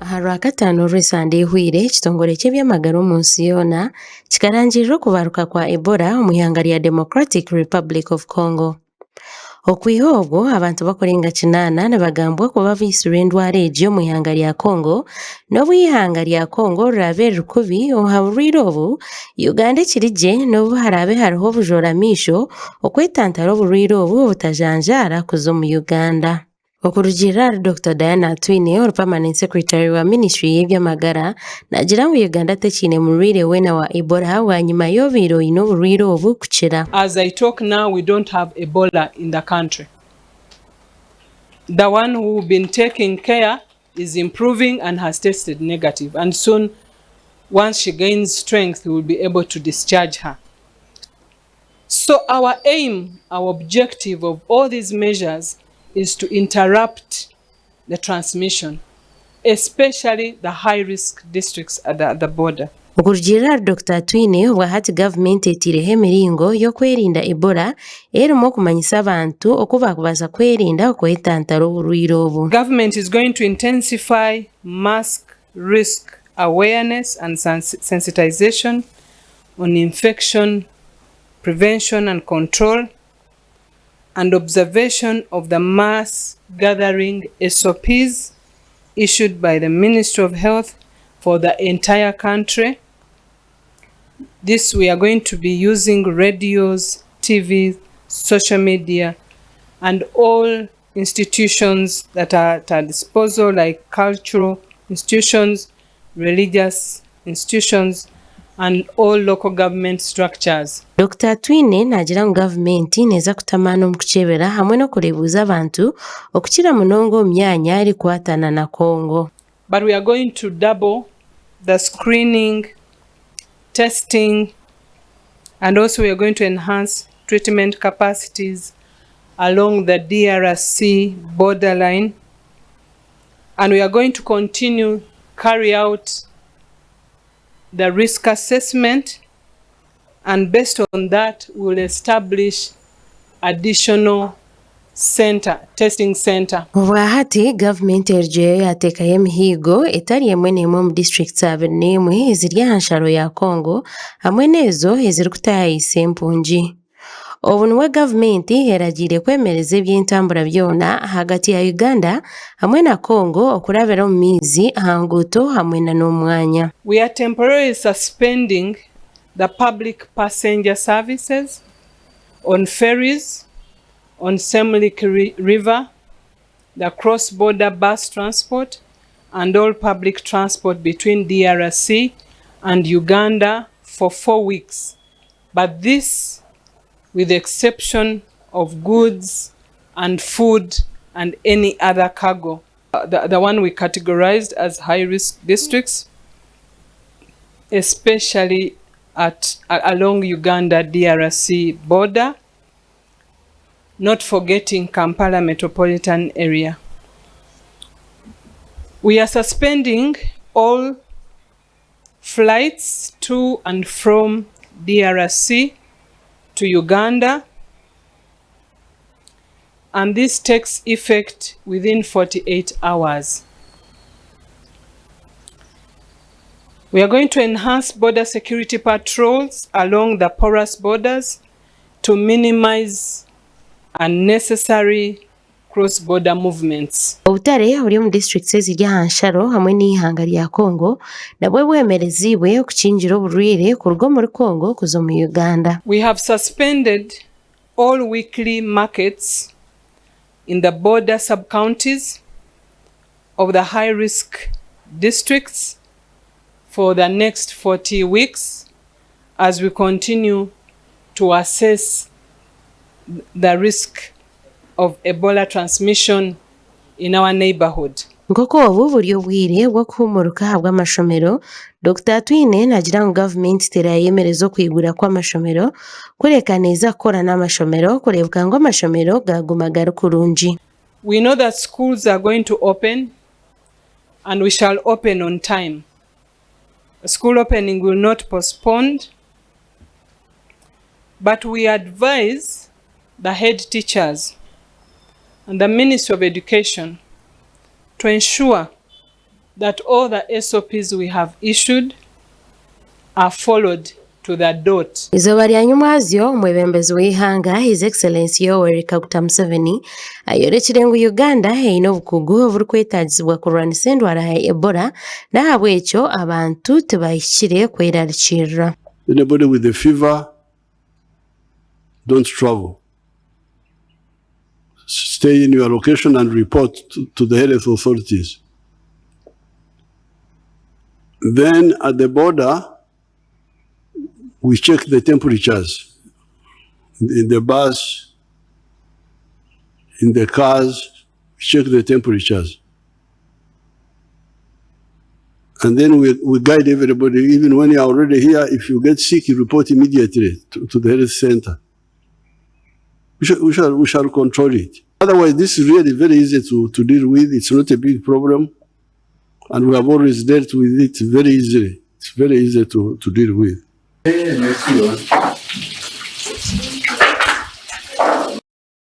Aha Rwakataano orw'esande ehweire, ekitongore ky'eby'amagara omu nsi yoona kikarangirira okubaruka kwa Ebola omu ihanga rya Democratic Republic of Congo. Okwiha obwo, abantu bakurenga kinaana nibagambwa kuba baitsirwe endwara egi omu ihanga rya Congo n'obu eihanga rya Congo riraabe riri kubi aha burwaire obu, Uganda ekiri gye n'obu haraabe hariho obujoora maisho okwetantara oburwaire obu obutajanjaara kuza omu Uganda. Okurugiirira ahari Dokita Diana Atwine, ori Permanent Secretary wa minisiture y'eby'amagara, naagira ngu Uganda tekiine murwaire weena wa Ebola bwanyima y'obaire oine oburwaire obu kukira. As I talk now we don't have Ebola in the country. The one who been taking care is improving and has tested negative and soon once she gains strength we will be able to discharge her. So our aim, our objective of all these measures is to interrupt the transmission, especially the high risk districts at the, at the border. Okurugiirira ahari Dokita Atwine, obwahati gavumenti etaireho emiringo y'okwerinda Ebola erimu okumanyisa abantu oku baakubaasa kwerinda okwetantara oburwaire obu. Government is going to intensify mask risk awareness and sensitization on infection prevention and control and observation of the mass gathering SOPs issued by the Ministry of Health for the entire country. This we are going to be using radios, TV, social media and all institutions that are at our disposal like cultural institutions, religious institutions and all local government structures. Dokita Atwine naagira ngu gavumenti neeza kuta amaani omu kukyebera hamwe n'okureebuuza abantu okukira munonga omu myanya erikukwatana na Congo. But we are going to double the screening, testing and also we are going to enhance treatment capacities along the DRC borderline and we are going to continue carry out the risk assessment and based on that we will establish additional center, testing center. Obwahati gavumenti erugyeyo yateekayo emihiigo etari emwe n'emwe omu disiturikiti abiri n'emwe eziri aha nsharo ya Congo hamwe n'ezo ezirikutaayayisa empungi. Obu nibwo gavumenti eragiire kwemereza eby'entambura byona ahagati ya Uganda hamwe na Congo okurabira omu maizi, aha nguuto hamwe n'omwanya. We are temporarily suspending the public passenger services on ferries on Semliki River, the cross-border bus transport and all public transport between DRC and Uganda for 4 weeks, but this with the exception of goods and food and any other cargo. The one we categorized as high-risk districts, especially at along Uganda DRC border, not forgetting Kampala metropolitan area. We are suspending all flights to and from DRC to Uganda, and this takes effect within 48 hours. We are going to enhance border security patrols along the porous borders to minimize unnecessary cross-border movements. Obutare oburi omu disiturikiti eziri aha nsharo hamwe n'eihanga rya Congo nabwo bwemereziibwe okukingira oburwaire kuruga omuri Congo kuza omu Uganda. We have suspended all weekly markets in the border sub-counties of the high-risk districts for the next 40 weeks as we continue to assess the risk of Ebola transmission in our neighborhood. Nk'oku obu buri obwire bw'okuhuumuruka ahabw'amashomero, Dokita Atwine naagira ngu gavumenti terayemereza okwigura kw'amashomero kureka neeza kukora n'amashomero kureebeka ngu amashomero gaaguma gari kurungi. We know that schools are going to open and we shall open on time. School opening will not postponed, but we advise the head teachers and the Ministry of Education to ensure That all the SOPs we have issued are followed to the dot. Eizooba rya nyumwazyo, omwebembezi w'eihanga His Excellency Yoweri Kaguta Museveni ayorekire ngu Uganda eine obukugu oburikwetaagisibwa kurwanisa endwara ya Ebola n'ahabw'ekyo abantu tibahikire kwerarikirira. Anybody with a fever, don't travel. Stay in your location and report to the health authorities. Then at the border, we check the temperatures in the bus, in the cars, we check the temperatures. And then we guide everybody, even when you are already here, if you get sick, you report immediately to the health center. We shall control it. Otherwise, this is really very easy to deal with. It's not a big problem. And we have always dealt with it very easily. It's very easy to deal with.